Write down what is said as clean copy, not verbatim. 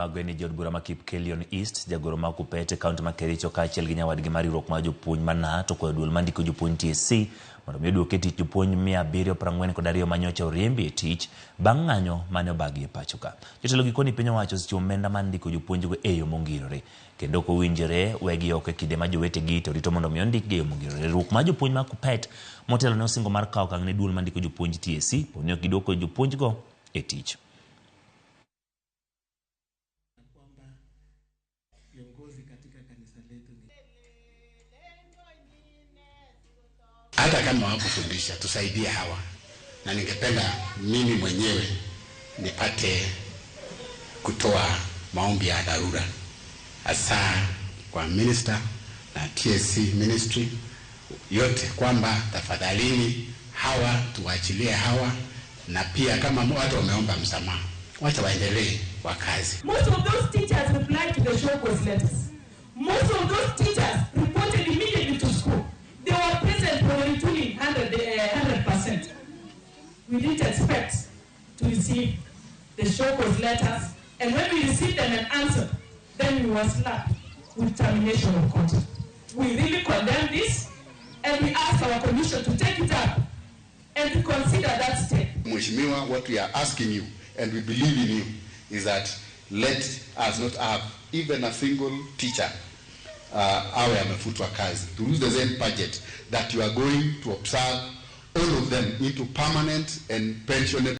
Mago en jood bura ma Kipkelion East, jagoro ma Kupet e kaunti ma Kericho kaachiel gi nyawadgi mar riwruok mar jopuonj ma KNUT okwayo duol mandiko jopuonj TSC mondo mi oduok e tich jopuonj 742 manyocha oriembi e tich bang' ng'anyo mane obagi e pacho ka. Jotelo gi koni piny owacho osechiwo omenda mar ndiko jopuonjgo e yo mongirore kendo ok owinjore wegi oko e kinde ma jowetegi to rito mondo mi ondikgi e yo mongirore. Riwruok mar jopuonj ma Kupet motelo ne osingo mar kawo okang' ne duol mandiko jopuonj TSC po ni ok giduoko jopuonjgo e tich. Kwamba viongozi katika kanisa letu ni Hata kama hawakufundisha, tusaidie hawa, na ningependa mimi mwenyewe nipate kutoa maombi ya dharura hasa kwa minister na TSC ministry yote kwamba tafadhalini hawa tuwaachilie hawa, na pia kama watu wameomba msamaha, wacha waendelee wa kazi. Most of those teachers replied to the show cause letters. Most of those teachers reported immediately to school. They were present for the retooling 100%. We didn't expect to receive the show cause letters, and when we received them and answered, then we were slapped with termination of contract. We really condemn this, and we ask our commission to take it up and to consider that step. Mheshimiwa, what we are asking you, and we believe in you, is that let us not have even a single teacher awe amefutwa kazi. To use the same budget that you are going to observe all of them into permanent and pensionable